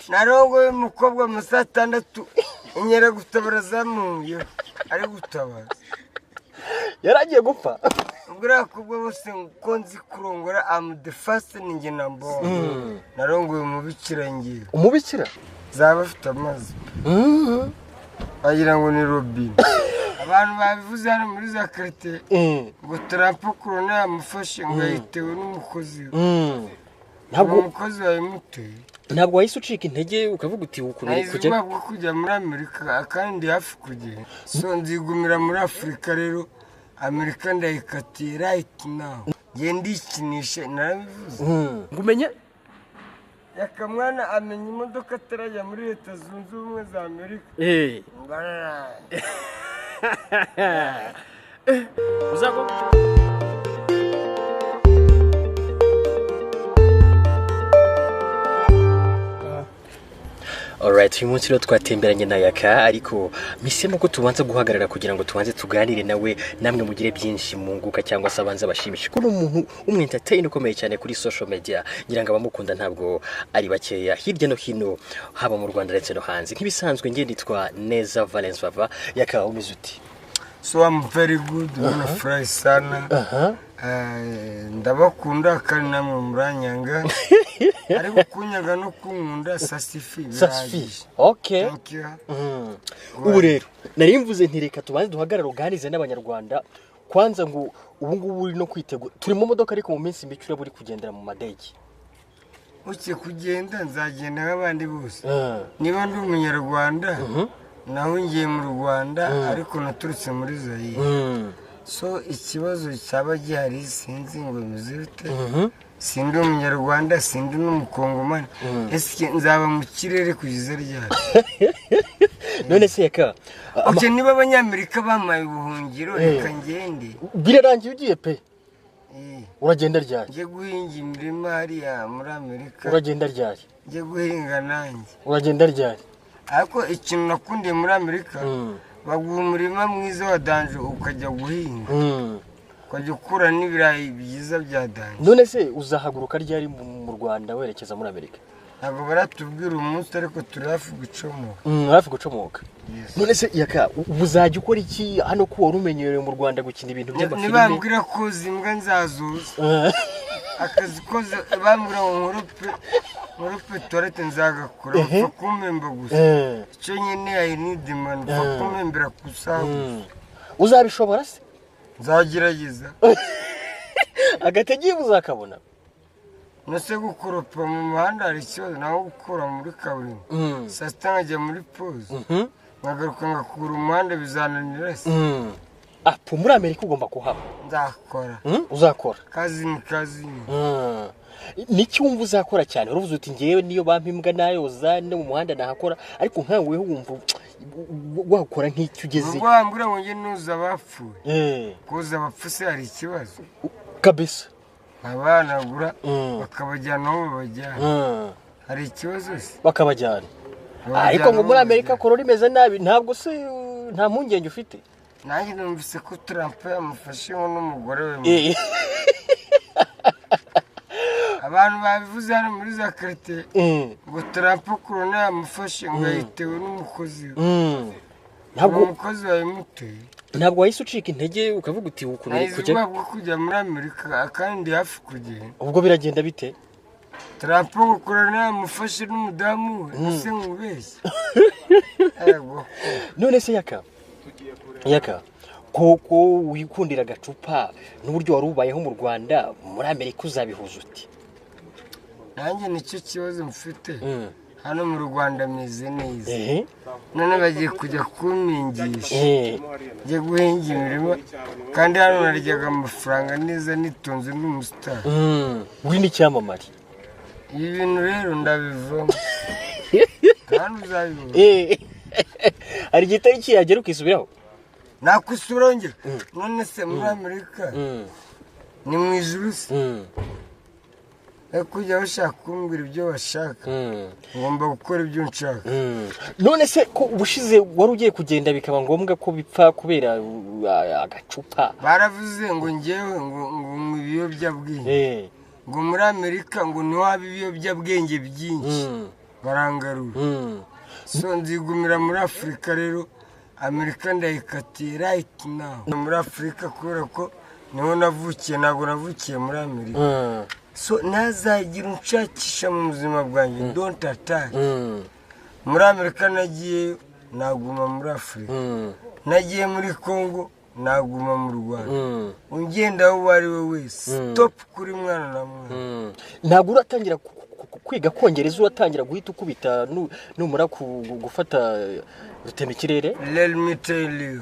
Ati Narongoye umukobwa mu saa 6, inkeragutabara zamuye ari gutabara. Yaragiye gupfa. Ubwo kubwo bose ko nzi kurongora, am the first, ni njye number one. Narongoye umubikira ngiye. Umubikira? Zaba afite amazi. Wagira ngo ni robine. Abantu babivuze hano muri za quartier ngo Trump corona yamufashe, ngo yayitewe n'umukozi we. Ntabwo Uwo mukozi wayimuteye. Ntabwo wahise ucika intege ukavuga uti ukuntu Nahize kujya ubwoba bwo kujya muri Amerika kandi hafi kugenda, so nzigumira muri Afurika. Rero Amerika ndayikatiye right now, ngiye ndikinisha, narabivuze. Ngo umenye. Yakamwana amenya imodoka atarajya muri Leta Zunze Ubumwe za Amerika. Uzago. Alright, uyu munsi rero twatemberanye na Yaka, ariko mpisemo ko tubanza guhagarara kugira ngo tubanze tuganire nawe, namwe mugire byinshi munguka cyangwa se abanze abashimishe, kuko ni umuntu w'umu entertainer ukomeye cyane kuri social media. Ngira ngo abamukunda ntabwo ari bakeya hirya no hino, haba mu Rwanda ndetse no hanze. Nk'ibisanzwe, njye nitwa Neza Valence Bava. Yaka, umeze uti? So I'm very good, nafurahi sana. Ndabakunda kandi namwe muranyanga, ariko kunyaga no kunkunda ça suffit. Ça suffit. Birahagije. Okay. Thank you. Ubu rero nari mvuze nti reka tubanze duhagarare uganize n'Abanyarwanda kwanza. Ngo ubu ngubu uri no kwitegura, turi mu modoka, ariko mu minsi mike uraba uri kugendera mu madege. Uke kugenda, nzagenda nk'abandi bose. Niba ndi Umunyarwanda, naho ngiye mu Rwanda, ariko naturutse muri Zayire. So ikibazo cyaba gihari, sinzi ngo bimeze bite. Sindi Umunyarwanda, sindi n'Umukongomani. Ese nzaba mu kirere kugeza ryari? None se Yaka, Okay, niba Abanyamerika bampaye ubuhungiro, reka ngende. Birarangiye ugiye pe. Uragenda ryari? Njye guhinga imirima hariya muri Amerika. Uragenda ryari? Njye guhinga nanjye. Uragenda ryari? Ariko ikintu nakundiye muri Amerika, baguha umurima mwiza wa danger, ukajya guhinga, ukajya ukura n'ibirayi byiza bya danger. None se uzahaguruka ryari mu Rwanda werekeza muri Amerika? Ntabwo baratubwira umunsi, ariko turi hafi gucomoka. Hafi gucomoka. Yes. None se Yaka, ubu uzajya ukora iki hano, ko wari umenyerewe mu Rwanda gukina ibintu by'amafilime? Nibambwira koza imbwa, nzazuza. Akazi koze bambwira ngo nkorope toilette, nzagakora, upfa kumpemba gusa. Icyo nyine, I need money, upfa kumpembera ku isaha gusa. Uzabishobora se? Nzagerageza. Agatege uzakabona? Nose gukoropa mu muhanda hari ikibazo? Naho gukura muri kaburimbo, saa sita nkajya muri pause, nkagaruka ngakura umuhanda, bizananira se? Apo muri Amerika ugomba kuhaba. Nzakora. Uzakora. Kazi ni kazi. Niki wumva uzakora cyane? Uravuze uti ngewe niyo bampa imbwa nayoza, no mu muhanda nahakora, ariko nkawe weho wumva wakora nk'icyo ugeze? Ubwo wambwira ngo njye nuza abapfuye, koza abapfu se hari ikibazo? Kabisa. Nkabahanagura, bakabajyana aho babajyana, hari ikibazo se? Bakabajyana. Babajyana Ariko ngo aho muri Amerika babajyana. korora imeze nabi, ntabwo se nta mpungenge ufite? Nanjye numvise ko Trump yamufashe n'umugore we. Abantu babivuze hano muri za quartier ngo Trump corona yamufashe, ngo yayitewe n'umukozi we. Ntabwo Uwo mukozi wayimuteye. Ntabwo wahise ucika intege ukavuga uti ukuntu Nahize kujya ubwoba bwo kujya muri Amerika kandi hafi kugenda. Ubwo biragenda bite? Trump ngo corona yamufashe n'umudamu we, ese nkubeshye? Ego. None se Yaka, koko wikundira agacupa n'uburyo wari ubayeho mu Rwanda, muri Amerika uzabihuza uti? Nanjye nicyo kibazo mfite. Hano mu Rwanda meze neza, none bagiye kujya kumpingisha, njye guhinga imirima, kandi hano naryaga amafaranga neza, nitonze, ndi umusitari. Uri n'icyamamare. Ibi bintu rero ndabivamo kandi uzabibona. Hari igihe itariki yagera ukisubiraho? Nakwisubiraho njye? None se muri Amerika ni mu ijuru se? Ariko kujya bashaka kumbwira ibyo bashaka, ngomba gukora ibyo nshaka. None se ko ubushize wari ugiye kugenda bikaba ngombwa ko bipfa kubera agacupa? Baravuze ngo ngewe ngo nywa ibiyobyabwenge, ngo muri Amerika ngo niho haba ibiyobyabwenge byinshi. Barangarura. So nzigumira muri Afurika rero. Amerika ndayikatiye right now, muri Afurika, kubera ko niho navukiye, ntabwo navukiye muri Amerika. So ntazagira unshakisha mu buzima bwanjye, don't attack. Muri Amerika nagiye, naguma muri Afurika. Nagiye muri Congo, naguma mu Rwanda. Ungendaho uwo ari we wese, stop kuri mwana na mwana. Ntabwo uratangira kwiga kongereza, uratangira guhita ukubita numara gufata rutemikirere? Let me tell you,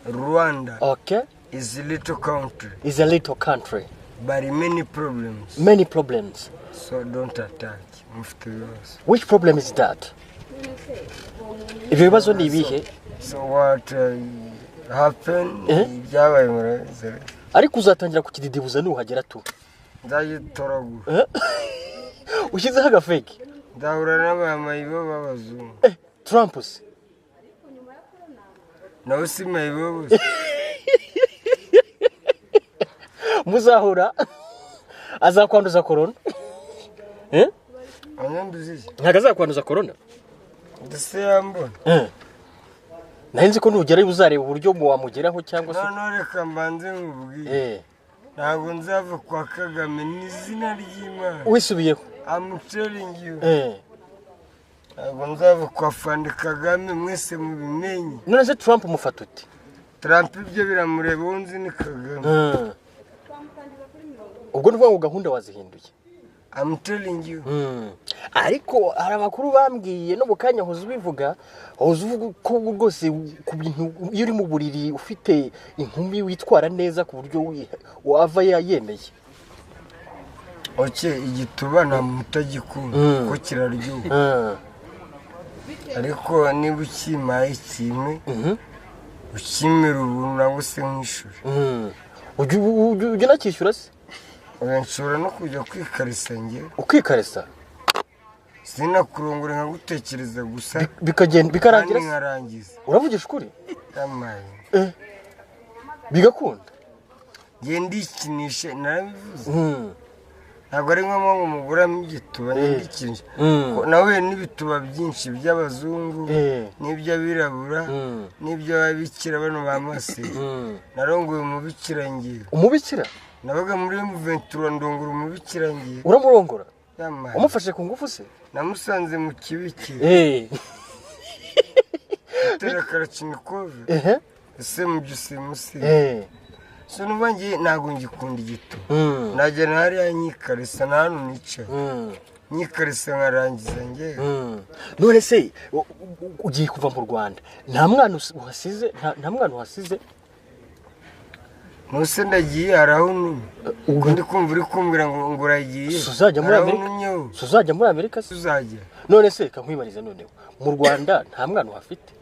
Rwanda is a little country, is a little country, but many problems. Many problems. So don't attack, mufite ibibazo. Which problem is that? Ibyo bibazo ni ibihe? So what happened? Eh? Ibyabaye murabizi. Ariko uzatangira kukididibuza nuhagera tu? Nzagitoragura. Eh? Ushyizeho agafeki. Nzahura n'abamayibo b'abazungu. Eh, Trump se? Nawe si mayibo bose? Muzahura, azakwanduza corona, eh? Anyanduza iki? Ntabwo azakwanduza corona. Ndetse yambona. Eh. Nari nzi ko nugerayo uzareba uburyo wamugeraho cyangwa se Noneho reka mbanze nkubwire. Ntabwo nzava kwa Kagame, ni izina ry'Imana. Wisubiyeho. I'm telling you. Ntabwo nzava kwa Fandi Kagame, mwese mubimenye. None se Trump mufata ute? Trump ibyo biramureba, uwo nzi ni Kagame. Ubwo ni ukuvuga ngo gahunda wazihinduye? I'm telling you. Ariko hari amakuru bambwiye no mu kanya hoza ubivuga, hoza uvuga ko rwose ku bintu iyo uri mu buriri ufite inkumi witwara neza ku buryo wava yemeye. Okay, igituba nta muntu utagikunda, ko kiraryoha. Ariko niba ukimpaye kimwe, ukimera ubuntu, nabwo se nk'ishuri. Ujya unakishyura se? Oya, nshobora no kujya kwikarisa njye. Ukikarisa? Sinakurongora, nkagutekereza gusa. Bikagenda bikarangira Kandi se? nkarangiza. Uravugisha ukuri? Yamaye. Eh. Bigakunda? Njye ndikinishe, narabivuze. Ntabwo ari ngombwa ngo muguramo igituba, njye ndikinisha. Ko nahuye n'ibituba byinshi by'abazungu, n'iby'abirabura, n'iby'ababikira bano ba maseri. Narongoye umubikira ngiye. Umubikira? Nabaga muri Ventura, ndongora umubikira ngiye. Uramurongora? Yamaye. Umufashe ku ngufu se? Namusanze mu kibikira. Tera karachinikove. Ese mu byusimusi. So numva ngiye, ntabwo ngikunda igituba. Najya na hariya nyikarisa, na hano nicaye. Nyikarisa nkarangiza ngewe. None se ugiye kuva mu Rwanda, nta mwana uhasize? Nta mwana uhasize? Nuse ndagiye, hari aho untumye? Ubwo ndi kumva uri kumbwira ngo uragiye. Suzajya muri Hari aho Amerika? untumye wowe? Suzajya muri Amerika se? Tuzajya. None se reka nkwibarize noneho, mu Rwanda nta mwana uhafite?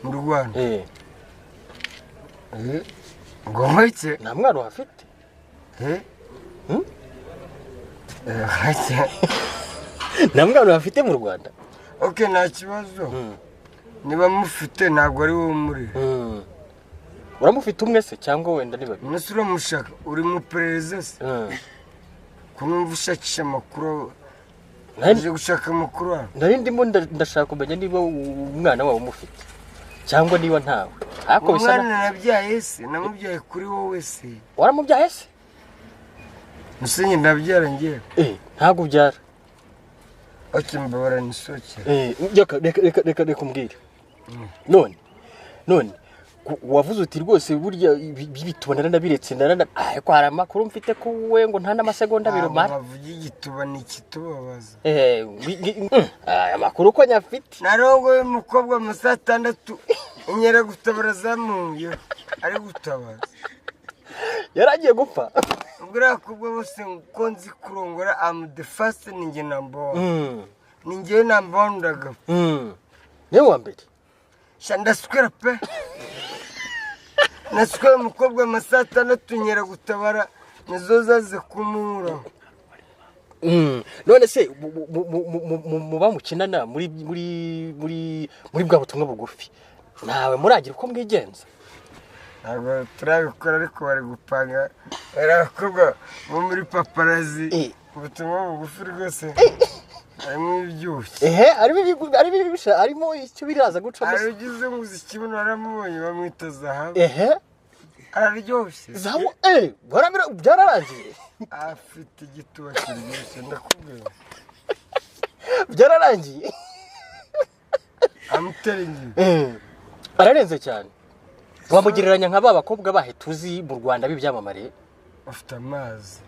Mu Rwanda? Eh. Eh, ngo iki? Nta mwana uhafite? Eh? Hmm? Eh, iki? Nta mwana uhafite mu Rwanda? Okay, nta kibazo. Niba mufite, ntabwo ari wowe umurera. Uramufite umwe se cyangwa wenda ni babiri? Umunsi uramushaka, uri mu perereza se? Kumva ushakisha amakuru, uje gushaka amakuru hano. Nari ndimo ndashaka kumenya niba umwana wawe umufite cyangwa niba ntawe, ariko bisa Umwana nabyaye se, namubyaye kuri wowe se? Waramubyaye se? Musenyi, ndabyara ngewe? Eh, ntabwo ubyara. Okay, mbabara nisokere. Eh, reka reka reka reka reka umbwire. None wavuze uti rwose burya ibituba naranabiretse, narana, ariko hari amakuru mfite ko wowe ngo nta n'amasegonda abiri Ntabwo umara. bavuga igituba ni ikitubabaza. Eh, aya makuru uko nyafite. Narongoye umukobwa mu saa 6, inkeragutabara zamunguyeho ari gutabaza. Yari agiye gupfa. Ubwo uriya bakobwa bose ko nzi kurongora, am the first, ni njye number one. Ni njyewe number one, ndagapfa. Niwe wa mbere. Sha, ndaswera pe, naswera umukobwa mu saa 6, inkeragutabara nizo zaze kumunkuraho. None se muba mukinana muri bwa butumwa bugufi, ntawe muragira uko mwigenza? Ntabwo turabikora, ariko bari gupanga, bari abakobwa bo muri paparazzi. Ubutumwa bugufi rwose. Harimo ibyushye. Ehe, harimo ibibisha, harimo icyo biraza gucamo. Hari ugize ngo uzi ikibuno waramubonye bamwita Zahabu. Ehe. Araryoshye. Zahabu byararangiye. Afite igituba kiryoshye ndakubwira. Byararangiye. I'm telling you. Ararenze cyane. Wamugereranya nka ba bakobwa bahe tuzi mu Rwanda b'ibyamamare. Afite amazi.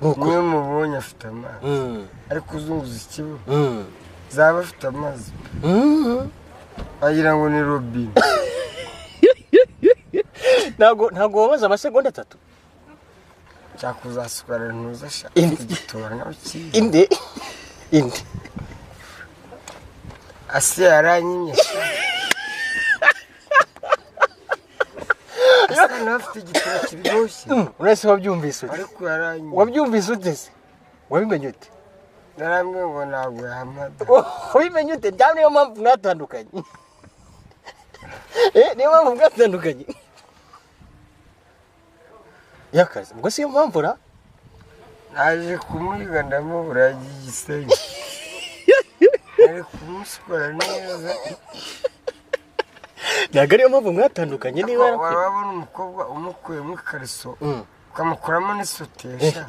Niyo mubonye afite amazi. Ariko uzunguza ikibuno. Zaba afite amazi. Agira ngo ni robine. Ntago wabaza amasegonda 3. Cyakuzasukara ntuzashaka igituba nawe kizi. Inde. Inde. Asiya yaranyimye. Asiya nawe afite igituba kiryoshye. Urese wabyumvise ute? Ariko yaranyimye. Wabyumvise ute se? Wabimenye ute? Narambwiye ngo ntabwo yahamada. Wabimenye ute? Njya niyo mpamvu mwatandukanye. Niyo mpamvu mwatandukanye. Yakaze. Ubwo si yo mpamvu ra? Naje kumuhiga ndamubura yagiye Gisenyi. Ari kumusukura neza. Ntabwo ariyo mpamvu mwatandukanye niba yarakwiye. Wabona umukobwa umukuyemo ikariso ukamukuramo n'isutesha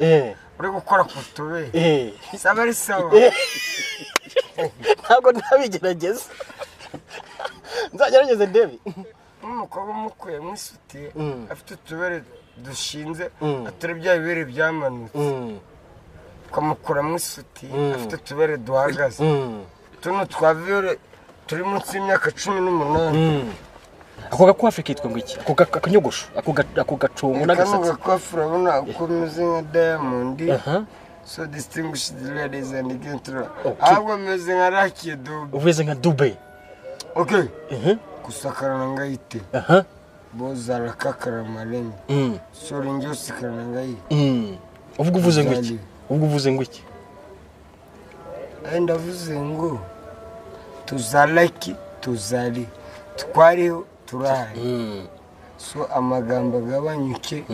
uri gukora ku tubere. Saba ari sawa. Ntabwo ntabigerageza. Nzagerageze ndebe. Umukobwa umukuyemo isutiye afite utubere dushinze atari bya bibere byamanutse. Ukamukuramo isutiye afite utubere duhagaze. Tuno twa viyore turi munsi y'imyaka 18. Ako gakwafe kitwa ngo iki? Ako kanyogosho, ako gacongo n'agasatsi. Kano gakwafe urabona uko meze nka Diamond. So distinguished ladies and gentlemen. Ahubwo meze nka Lucky Dube. Umeze nka Dube. Okay. Kusakarana ngayite. Bozara kakara marembe. So ringyo sikarana ngayi. Ubwo uvuze ngo iki? Ubwo uvuze ngo iki? Ndavuze ngo tuzalaki tuzali twariho turahari. So amagambo agabanyuke.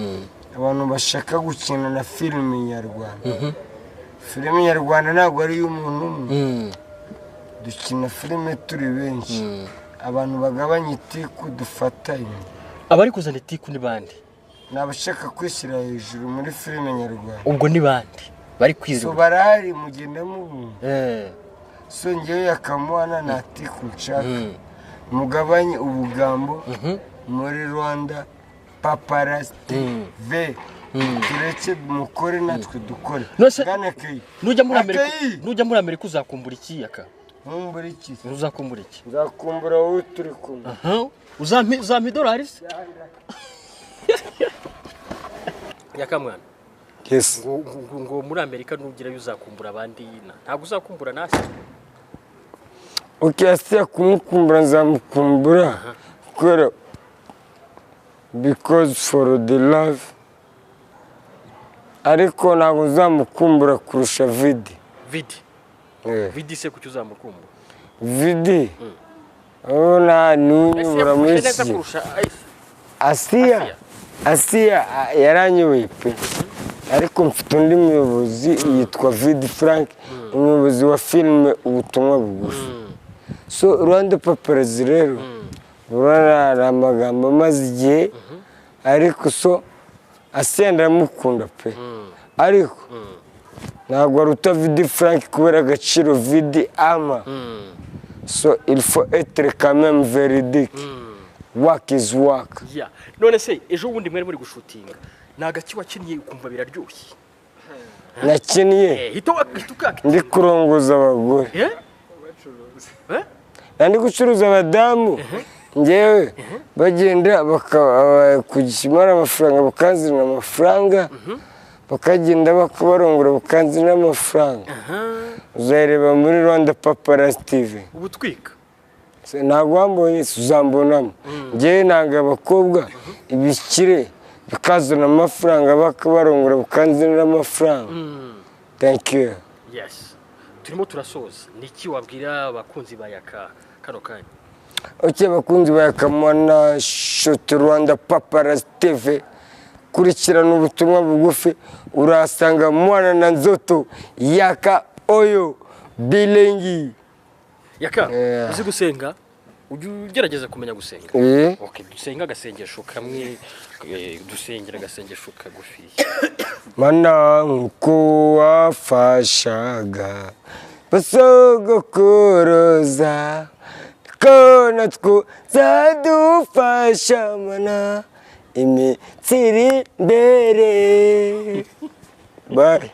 Abantu bashaka gukina na filime nyarwanda. Filime nyarwanda ntabwo ari iy'umuntu umwe. Dukina filime turi benshi. Abantu bagabanya itiku dufatanye. Abari kuzana itiku ni bande? Ni abashaka kwishyira hejuru muri filime nyarwanda. Ubwo ni bande? Bari kwizera. So barahari mugenda mubumva. So ngewe Yakamwana nta tiku nshaka. Mugabanye ubugambo muri Rwanda Paparazzi TV. Tureke mukore natwe dukore. Nujya muri Amerika uzakumbura iki Yaka? Nkumbura iki? Uzakumbura iki? Nzakumbura wowe turi kumwe. Uzampa idolari se? Yakamwana. Yes. Ngo muri Amerika nugerayo uzakumbura abandi ntabwo uzakumbura nasi. Okay, Asiya kumukumbura nzamukumbura kubera because for the love, ariko ntabwo nzamukumbura kurusha Vidi. Vidi? Vidi se kuki uzamukumbura? Vidi? Urabona niwe muri iki. Asiya Asiya yaranyoye pe. Ariko mfite undi muyobozi yitwa Vidi Frank, umuyobozi wa filime Ubutumwa Bugufi. So Rwanda Paparazzi rero urarara amagambo amaze igihe, ariko so Asiya ndamukunda pe. Ariko ntabwo aruta Vidi Frank kubera agaciro Vidi ama. So il faut être quand même véridique. Work is work. Yeah. None se ejo bundi mwari muri gushutinga nagaki wakinnye ukumva biraryoshye? Nakiniye ndi kurongoza abagore. Ndi gucuruza abadamu. Ngewe bagenda bakakugishimara amafaranga bakanzirana amafaranga, bakagenda bakabarongora bakanzirana amafaranga. Uzareba muri Rwanda Paparazzi TV. Ubutwika ntabwo wambonye uzambonamo. Ngewe nanga abakobwa ibikire bikazana amafaranga bakabarongora bakanzanira amafaranga. Thank you. Yes. Turimo turasoza. Niki wabwira abakunzi ba Yaka kano kanya? Okay, abakunzi ba Yaka Mwana Shot Rwanda Paparazzi TV, kurikirana ubutumwa bugufi urasanga Mwana na Nzoto Yaka Oyo Bilengi. Yaka, Yeah. uzi gusenga? Ujya ugerageza kumenya gusenga? Eh. Okay, dusenga agasengesho kamwe, dusengera agasengesho kagufi. Mana, nkuko wafashaga basogokuruza, ko natwo zadufasha, mana, iminsi iri imbere. Bye.